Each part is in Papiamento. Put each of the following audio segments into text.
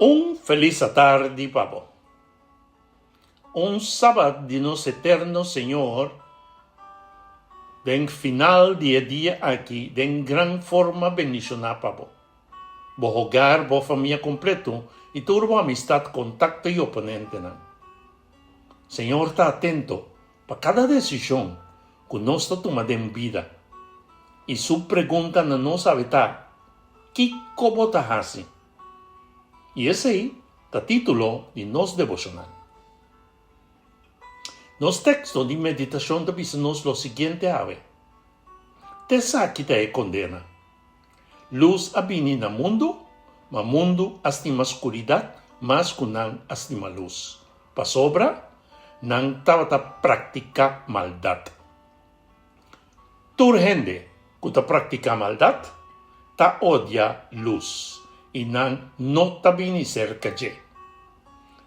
Un felis atardi pa bo. Un Sabat di nos Eterno Señor den final di e dia aki den gran forma bendishoná pa bo, bo hogar, bo famia kompleto i tur bo amistat, kontakto i oponentenan. Señor ta atento pa kada desishon ku nos ta tuma den bida i su pregunta na nos awe ta, Kiko bo ta hasi? I esei ta título di nos deboshonal. Nos teksto di meditashon ta bisa nos lo siguiente awe, T'esaki ta e kondena, Lus a bini na mundu, ma mundu a stima skuridat mas ku nan a stima lus, pasobra nan tabata praktiká maldat. Tur hende ku ta praktiká maldat ta odia lus i nan no ta bini serka dje,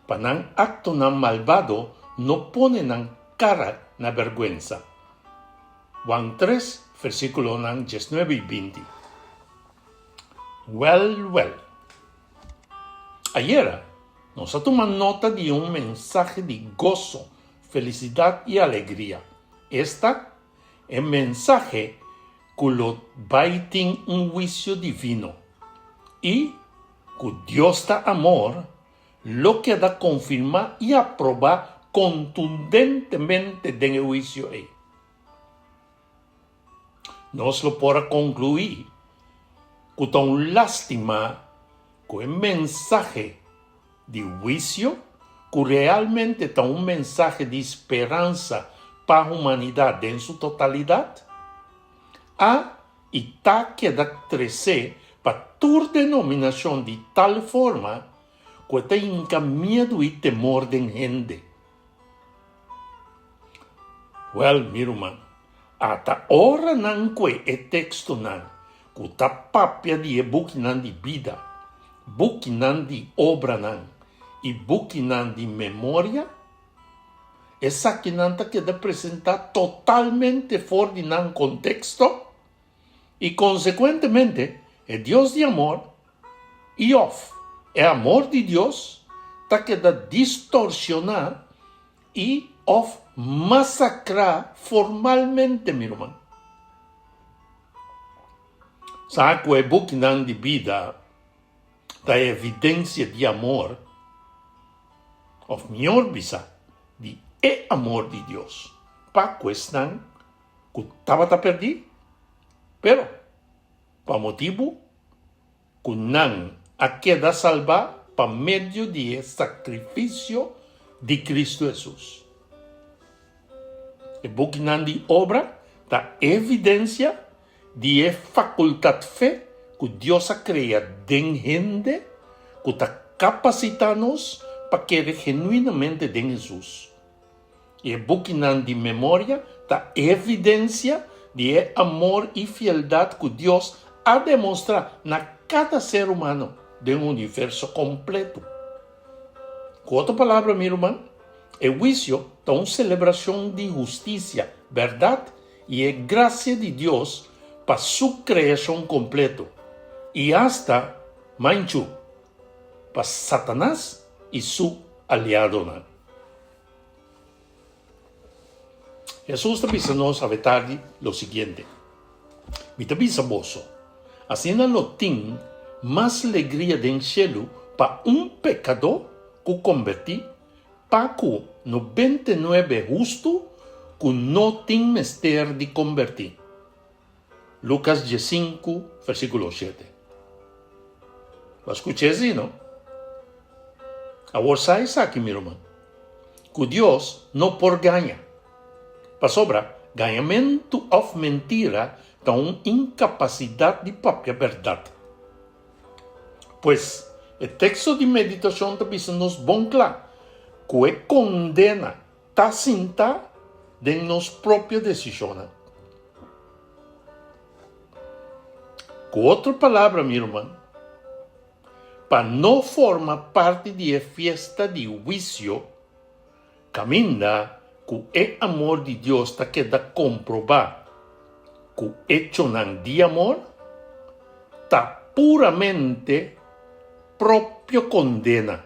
pa nan aktonan malbado no pone nan kara na bèrgwensa. Juan tres, versíkulonan diesnuebe i binti. Wèl, wèl. Ayera nos a tuma nota di un mensahe di goso, felisidat i alegria. Esta e mensahe ku lo bai tin un huisio divino i ku Dios ta amor lo keda konfirmá i aprobá kontundentemente den e huisio ei. Nos lo por a konkluí ku ta un lástima ku e mensahe di huisio, ku realmente ta un mensahe di speransa pa humanidat den su totalidat, a i ta keda tresé pa tur denominashon di tal forma ku e ta hinka miedu i temor den hende. Wèl, mi ruman, ata ora nan kue e tekstonan ku ta papia di e bukinan di bida, bukinan di obranan i bukinan di memoria, esakinan ta keda presentá totalmente for di nan konteksto i konsekuentemente e Dios di amor i òf e amor di Dios ta keda distorsioná i òf masakrá formalmente, mi ruman. Sa ku e bukinan di bida ta evidensia di amor, òf mihor bisa, di e amor di Dios pa ku esnan ku tabata pèrdí, pero pa motibu ku nan a keda salbá pa medio di e sakrifisio di Kristu Hesus. E bukinan di obra ta evidensia di e fakultat fe ku Dios a krea den hende ku ta kapasitá nos pa kere genuinamente den Hesus. E bukinan di memoria ta evidensia di e amor i fieldat ku Dios a demostrá na kada ser humano den universo kompletu. Ku otro palabra, mi ruman, e huisio ta un selebrashon di hustisia, bèrdat i e grasia di Dios pa su kreashon kompletu, i asta manchu pa Satanas i su aliadonan. Hesus ta bisa nos awe tardi lo siguiente, Mi ta bisa boso, asina lo tin mas legria den shelu pa un pekadó ku kombertí pa ku nobentenuebe hustu ku no tin mester di kombertí. Lukas diesinku, versíkulo shete. Bo a skucha esei, no? Awor sa esaki, mi ruman, ku Dios no por gaña. Pasobra gañamentu òf mentira ta un inkapasidat di papia bèrdat. Pues, e teksto di meditashon ta bisa nos bon kla ku e kondena Ta sinta den nos propio desishonnan. Ku otro palabra, mi ruman, pa no forma parti di e fiesta di huisio kaminda ku e amor di Dios ta keda komprobá ku echonan di amor, ta puramente. propio kondena.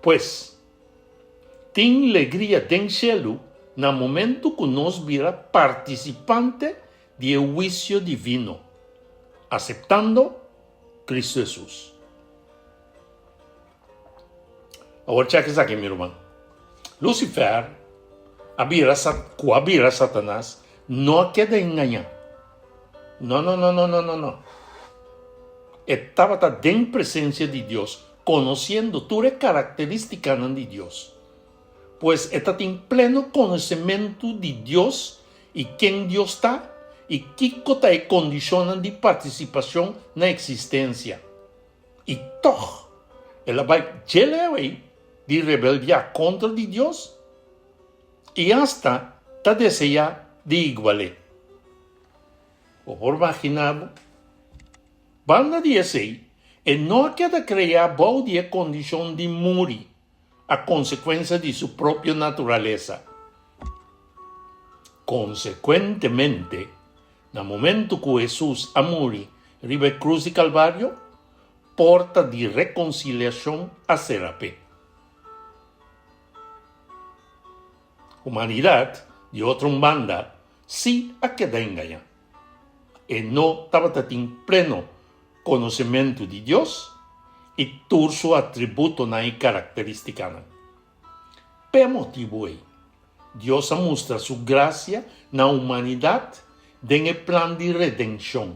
Pues, tin legria den shelu na momentu ku nos bira partisipante di e huisio divino, aseptando Kristu Hesus. Awor chek esaki, mi ruman. Lucifer a bira ku a bira Satanas no a keda engañá. No, no, no, no, no, no, no. E tabata den presensia di Dios, konosiendo tur e karakterístikanan di Dios. Pues e ta tin pleno konosementu di Dios i ken Dios ta i kiko ta e kondishonnan di partisipashon na eksistensia. I tòg el a bai dje leu ei di rebeldiá kontra di Dios i asta ta deseá di igual'é. Bo por maginá bo? Banda di esei, e no a keda kreá bou di e kondishon di muri a konsekuensia di su propio naturalesa. Konsekuentemente, na momentu ku Hesus a muri riba e krus di Kalvario, porta di rekonsiliashon a sera p'e. Humanidat, di otro un banda, sí a keda engañá. E no tabata tin pleno konosementu di Dios i tur su atributonan i karakterístikanan. P'e motibu ei, Dios a mustra su grasia na humanidat den e plan di redenshon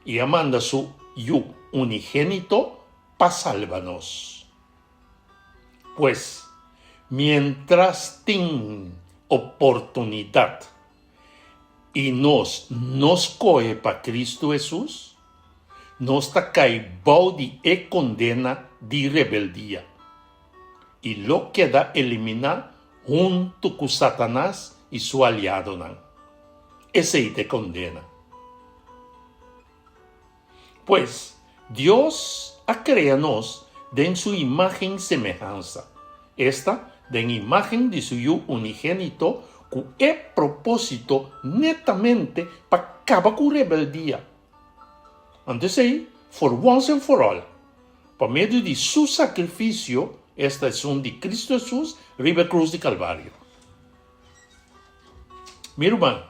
i a manda su Yu unigénito pa salba nos. Pues, miéntras tin oportunidat i nos no skohe pa Kristu Hesus, nos ta kai bou di e kondena di rebeldia i lo keda eliminá huntu ku Satanas i su aliadonan. Esei ta e kondena. Pues, Dios a krea nos den su imágen semehansa, esta, den imágen di su Yu unigénito ku e propósito netamente pa kaba ku rebeldia. Anto esei, for once and for all, pa medio di su sakrifisio, esta esun di Kristu Hesus riba e krus di Kalvario. Mi ruman,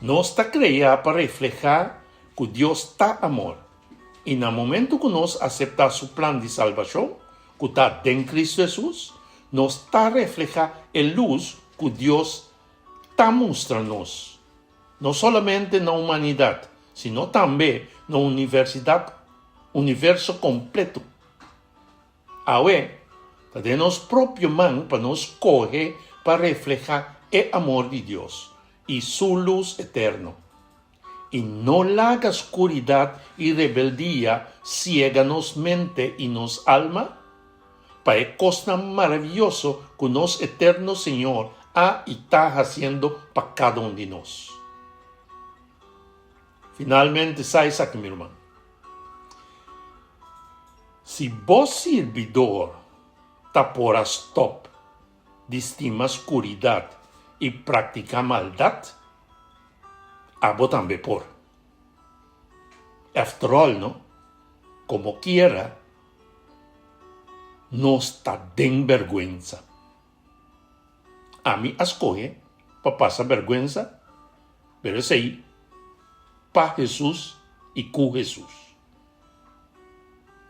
nos ta kreá pa reflehá ku Dios ta amor, i na momentu ku nos aseptá su plan di salbashon, ku ta den Kristu Hesus, nos ta reflehá e lus ku Dios ta mustra nos, no solamente na humanidat, sino tambe na universidat, universo kompletu. Awe, ta den nos propio man pa nos skohe pa reflehá e amor di Dios i su lus eterno, i no laga skuridat i rebeldia siega nos mente i nos alma pa e kosnan maravioso ku nos eterno Señor a i ta hasiendo pa kada un di nos. Finalmente, sa esaki, mi ruman. Si bo sirbidor ta por a stòp di stima skuridat i praktiká maldat, abo tambe por. After all, no? Komokiera, nos ta den bèrgwensa. Ami a skohe pa pasa bèrgwensa, pero esei pa Hesus i ku Hesus.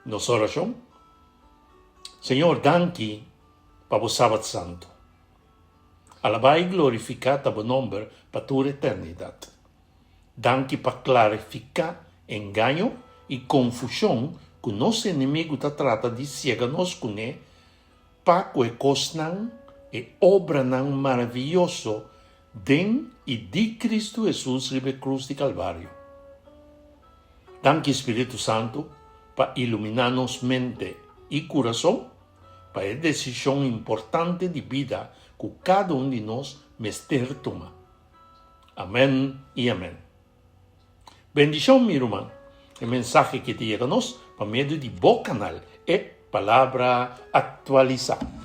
Nos orashon, Señor, danki pa bo Sabat Santu. Alabá i glorifiká ta bo nòmber pa tur eternidat. Danki pa klarifiká engaño i konfushon ku nos enemigu ta trata di siega nos kuné pa ku e kosnan, e obranan maravioso den i di Kristu Hesus riba e krus di Kalvario. Danki Spiritu Santu pa iluminá nos mente i kurason pa e desishon importante di bida ku kada un di nos mester tuma. Amèn i amèn. Bendishon mi ruman, e mensahe ki ta yega nos pa medio di bo kanal E Palabra Aktualisá.